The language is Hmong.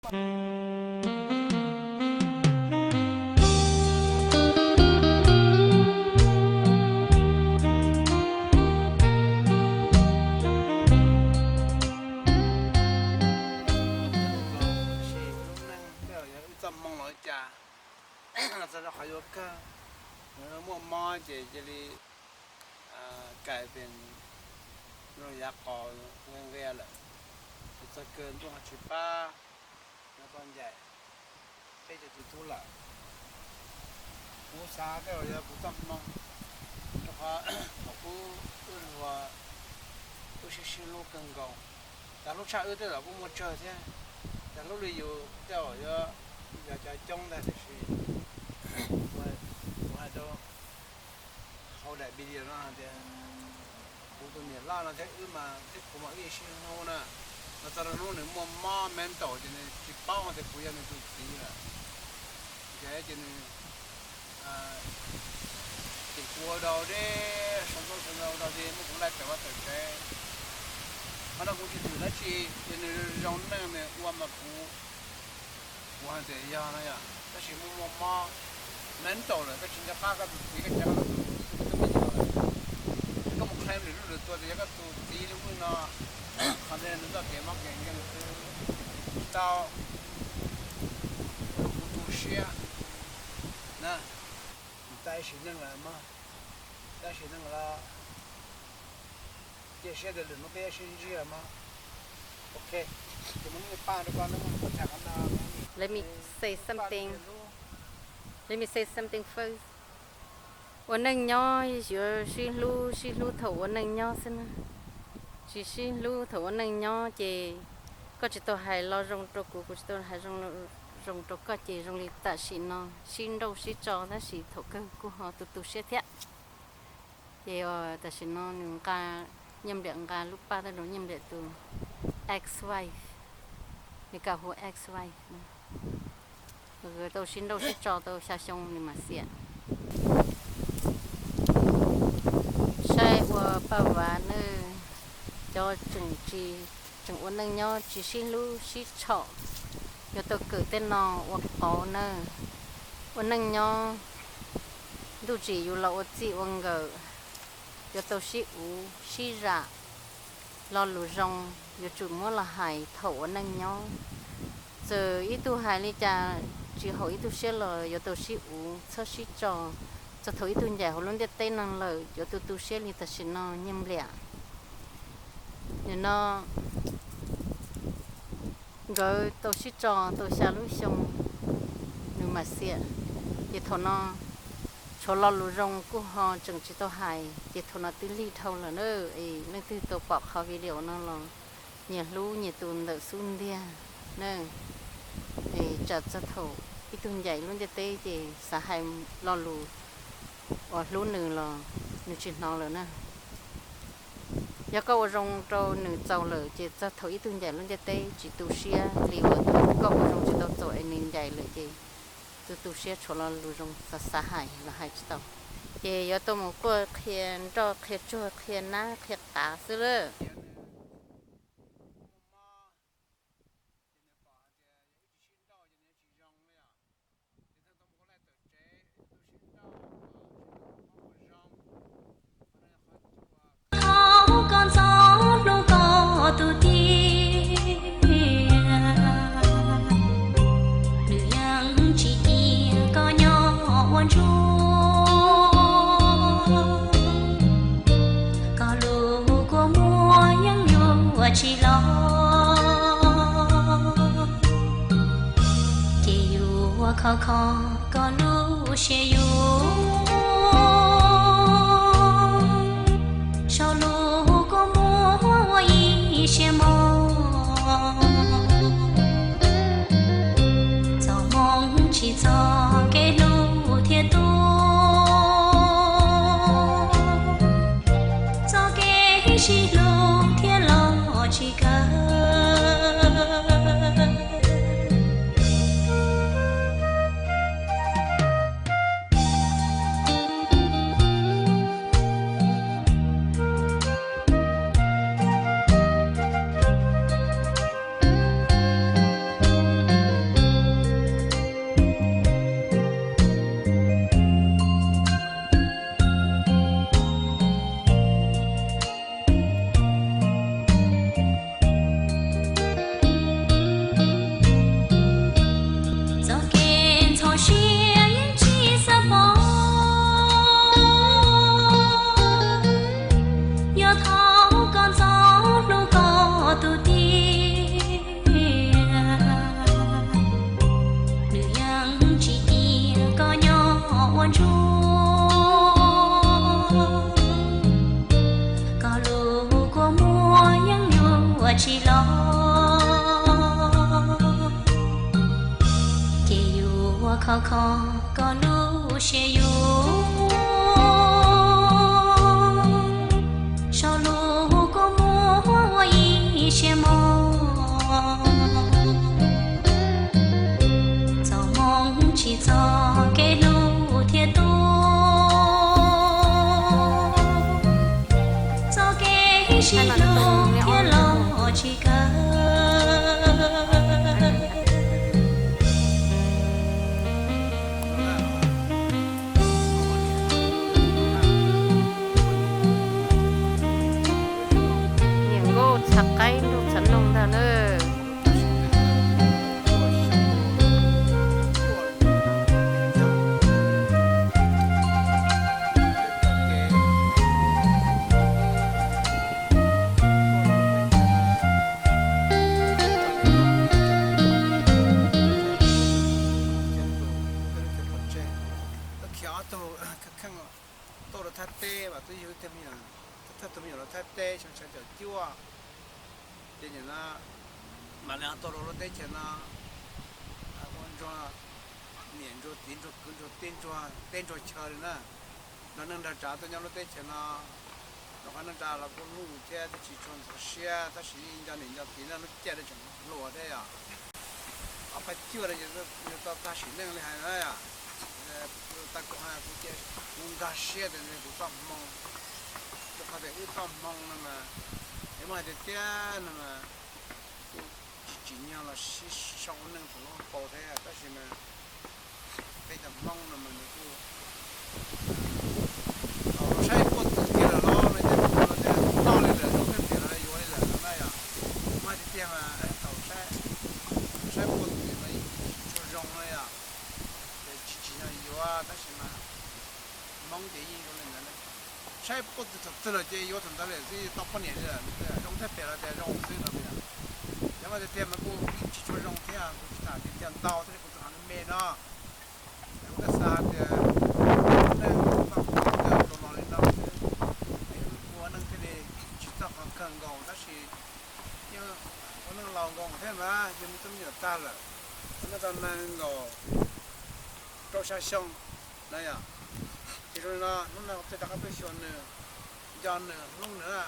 Lub neej tej zaum yog wb txoj hmoo los li cas, txog rau qhov yuav kawg, muaj mob ces cia li kais pes zoo yav qos nqia nqia lawm, ces txog kawg ntuj ho tsis pab, no txoj ncaim peb cov tus tub lawm. Kuv xav tej zaum yog kuv txoj hmoo, rau qhov thaum ub wb hluas, wb sib sib hlub kawg nkaus, cas hlub tshaj wb tej zaum kuj muaj tsawg thiab, cas hlub li yus tej zaum yuav yog cov coob ntag, tiam sis kuv hais rau hauv daim video no hais tias kuv tus niam loj no thiab wb mas, thiab kuv mas wb yeej sib hlub na, los txog rau hnub nws muaj mob mental ces nws tsis paub tias kuv yog nws tus txiv lawm. Ces nws, ces kuv ua dau deb, sau ntaub sau ntawv ua dau deb, muab kuv laij tawm vaj tawm tsev. Qhov no kuv tsis hwm dab tsi, ces nws zoo neej nws ua mas kuv, kuv hais tias yog no yog, tab sis muaj muaj mob mental lawm, koj tsis nco qab koj tus txiv, koj tsis nco qab koj tus, koj tus me nyuam lawm, ces koj mus claim lwm hnub lwm tus tias yog koj tus txiv li ub li no, qhov ntawd nws txoj kev mob kev nkeeg xwb, tsis tau. Kuv tu siab na, tab sis neej lawm mog, tab sis neej lawm, cia siab tias lwm hnub peb sib ntsib mog. Ok, ces mus nij paj rau koj, neb mus txhaj qhov no. Let me say something. Let me say something first. Ua neej nyob yuav sib hlub, sib hlub thaum ua neej nyob xwb na. Tsis sib hlub thaum ua neej nyob ces koj tsis tau hais lo zoo rau kuv, kuv tsis tau hais zoo, zoo rau koj, ces zoo li tam sim no sib nrauj sib tso tab sis thaum kawg kuj ho tu tu siab thiab. Ces tam sim no nws nqa, Nyiaj Npliam nqa lub paj tuaj rau Nyiaj Npliam tus ex wife, nws kam hu ex wife. Nkawd tau sib nrauj sib tso tau xya xyoo nws mam xiam. Saib ua Paj Vav nawb, cov tseem tsis, tseem ua neej nyob tsis sib hlub sib tshom, yuav tau kawm tej no ua qauv nawb. Ua neej nyob, ntuj tsim yus los ua txij ua nkawm, yuav tau sib uv sib zam. Lo lus zoo yuav tsum muab los hais thaum ua neej nyob. Txawm ib tug hais li cas tsis haum ib tug siab los yuav tau sib uv, txhob sib tso. Txog thaum ib tug ncaim hauv lub ntiaj teb no lawm yuav tu tu siab li tam sim no Nyiaj Npliam. Nim no nkawd tau sib tso tau xya lub xyoo, nws mam xiam. Ces thaum no tshuav lo lus zoo kuj ho tseem tsis tau hais, ces thaum no twb lig dhau lawm na. Es leej twg tau pom qhov video no los nyias hlub nyias tus ntawm xub ntiag na. Es tsam txog thaum ib tug ncaim lub ntiaj teb ces xav hais lo lus uas hlub nws los nws tsis hnov lawm na. Yog koj ua zoo rau nws txaus lawm ces txog thaum ib tug ncaim lub ntiaj teb tsis tu siab li uas thaum koj ua zoo tsis tau txaus es nws ncaim lawm ces tu tu siab, tshuav lo lus zoo xav xav hais los hais tsis tau. Ces yuav tau mus quaj qhia nroj qhia tsuag qhia nab qhia qav xwb lawm. Thov koj ntxov hlub koj tus tiag, nws yeej tsis cia koj nyob ua ntsuag. Koj lub kua muag yeej yuav tsis los, ces yuav kho kho koj lub siab yuav. Saum lub kua muag ua ib siab mog, txoj hmoo tsis txog kev hlub thiaj tuag, txoj kev sib hlub thiaj los tsis kawg. Kho kho koj lub siab yuav, sau lus koj muab ua ib siab mog. Txoj hmoo tsis txog kev hlub thiaj tuaj, txoj kev sib hlub thiaj los tsis kawg. Niam nkauj txhav qaib ntuj txhav noog ntag na. Khiav ob tug kheej tuaj rau thaj teb mas twb yug ib tug me nyuam, thaj tug me nyuam rau thaj teb xyoo tshav caum cuaj. Ces nim no mam li ho tuaj rau lub teb chaws no, ua ntsuag niam ntsuag txiv ntsuag kwv ntsuag tij ntsuag teb ntsuag chaw li na. Nrog neej nrog tsav tuaj nyob lub teb chaws no, rau qhov neej tsa los kuj luj thiab twb tsis tshua ntxhov siab, tab sis yeej nco niam nco txiv na, lub caij tseem hluas thiab yom. Ob peb cuaj no yus tau tag sim neej li hais na yom. Tau kuv hais kuv ces kuv nkag siab tias kuv txoj hmoo, rau qhov tias wb txoj hmoo no mas, es muab hais tiag tiag no mas kuj tsis tsim nyog los sib sau ua neej thaum lub hauv paus thiab, tab sis mas peb cov Hmoob no mas nws kuj thaum saib puag txwv kiag lawm los no ces kuj los tias tau li lawm, zoo kawg tiag los yuav li lawm no na yom. Mas tiag tiag mas thaum saib puag txwv mas yeej tsis tshua zoo na yom, ces tsis tsim nyog yuav, tab sis mas Hmoob ces yeej zoo li ntawd na. Saib puag txwv thaum twg los ces yuav thaum ntawd li xwb, tau poj niam li lawm, zoo thiab phem los tias zoo xwb no yom. Yog mas tiag tiag mas kuj yeej tsis tshua zoo thiab, kuv tsis tham tiag tiag ntau thiab li, kuv tsuas hais me me no. Es kuv twb xav tias neej txoj hmoo twb los li no xwb, es ua neej thiaj li tsis txog qhov kawg nkaus, tab sis yeej ua neej laus nkaus thiab mas yog me tub me nyuam tag lawm, ua neej tau nees nkaum rau xya xyoo na yom. Ces zoo li no hnub no kuv thiaj rov qab tuaj xyuas nws, nco nws hlub nws na,